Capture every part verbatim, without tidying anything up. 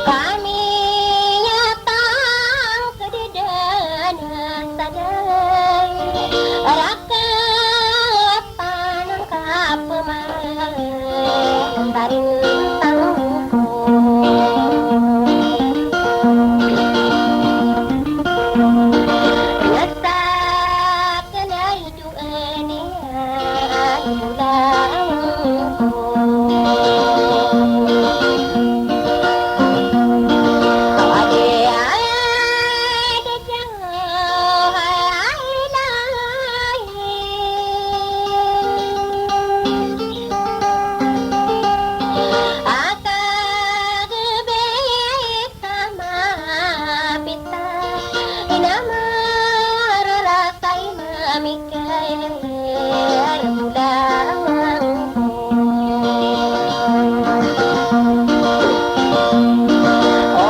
Kami nyatang kededan sadai rakat panangkap pemar tarintang ko. Nasa kenai Ina mararasay mamikay a bulawang ko. O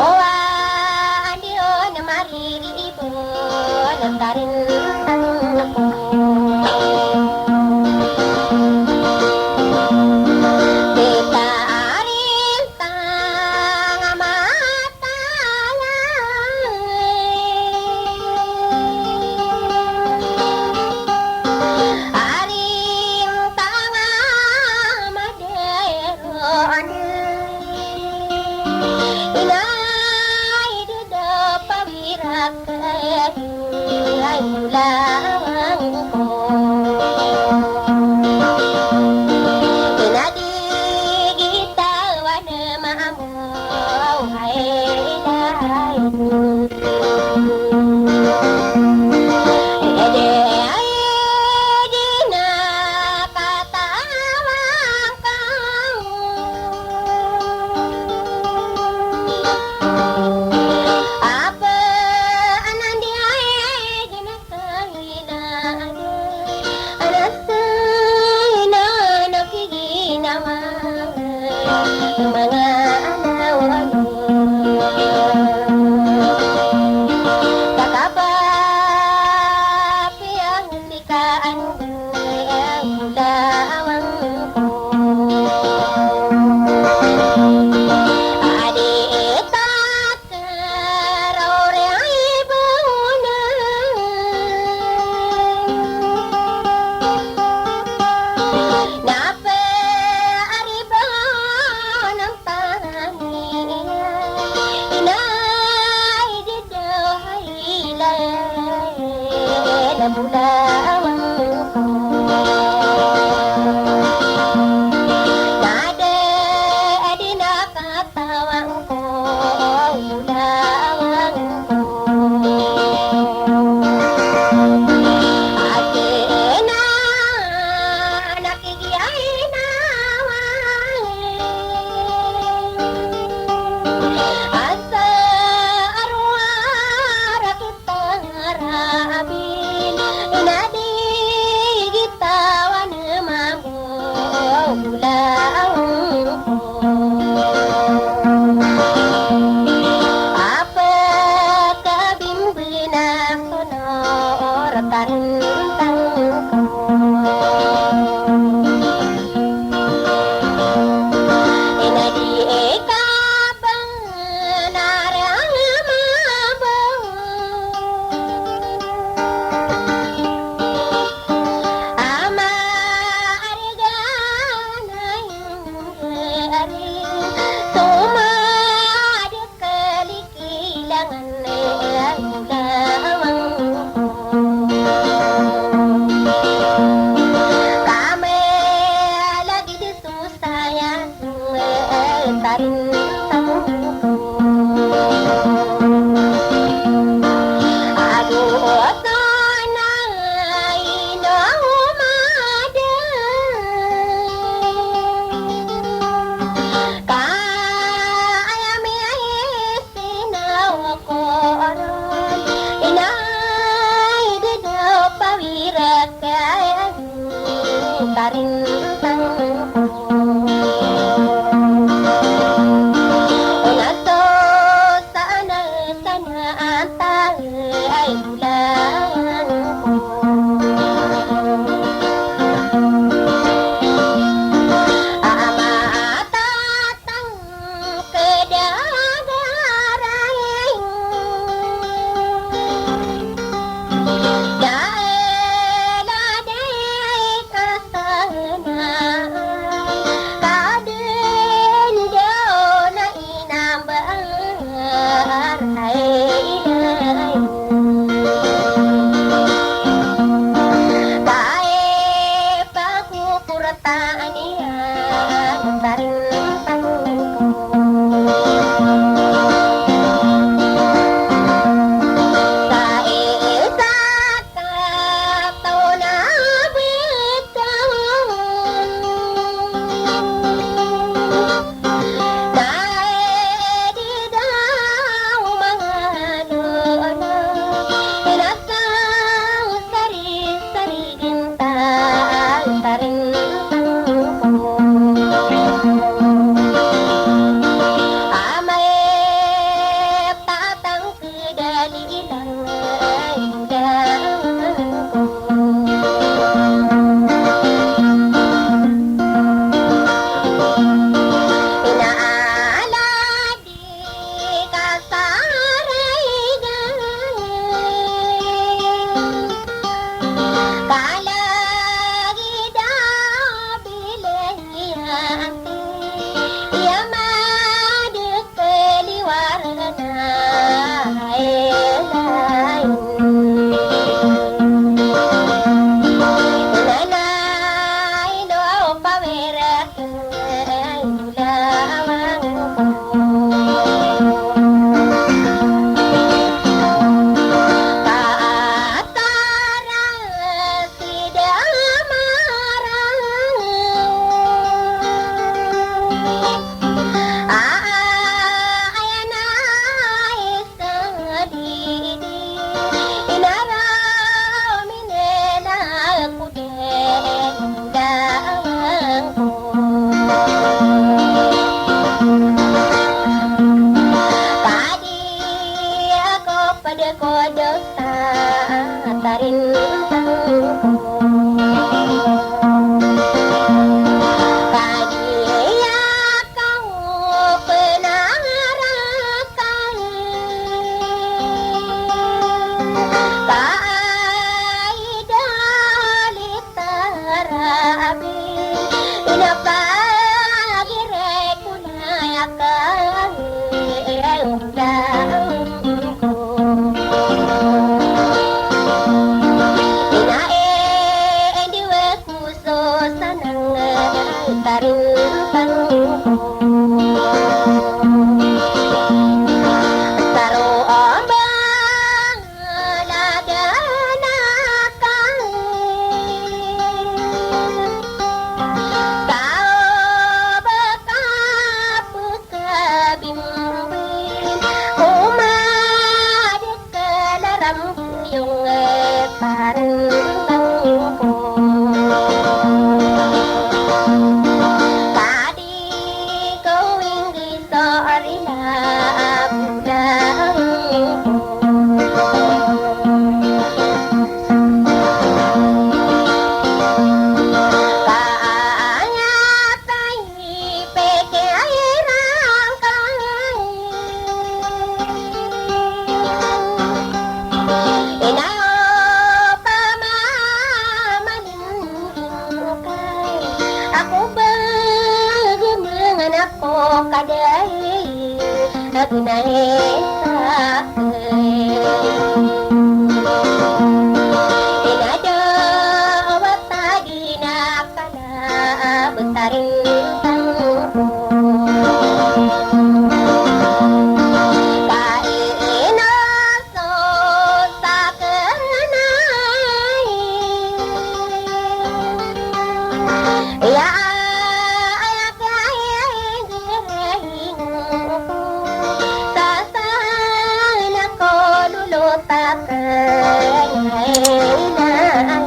andi on maririibon a karintang ko. Kita arin tang a mataya. Arin tang a madero ani. Inay di do pawirak ay bulawang ko. Ina di gitawan a maamo. Tawan mambo bulawang ko. Apo ka bimbina sono o ratan tangko. Ina di ika Tarintang ko. Ina so sana sana antaa ay bulan ko. Ama ata Pakukurtaan iyan tarintang ko. Sa isa ka taw na bitaw. Ka di daw mangano na, ina so sari-sari gintang tarintang ko. Amay tatang kdali ilang ay dang ko. Ina ala di ka saray gay. Kalagi da bilay ati, iya madakl i warna ay lain. Nanay do pawirak Ka di ako pd ko dosa tarintang ko. Ka di ako pnaraka. Ka ay dali tarabi, ina pagiray ko na aya kagiray ko. Ina e, endiwe ko so sanang tarintang ko. Saro a ba Ako ba gmngan ako kadai, ako na isa. Inada wata di na kana btarin tangko. Kaina so saknai. Iya, iya, iya, iya, iya, sasana ko lolo takan, iya, iya, iya.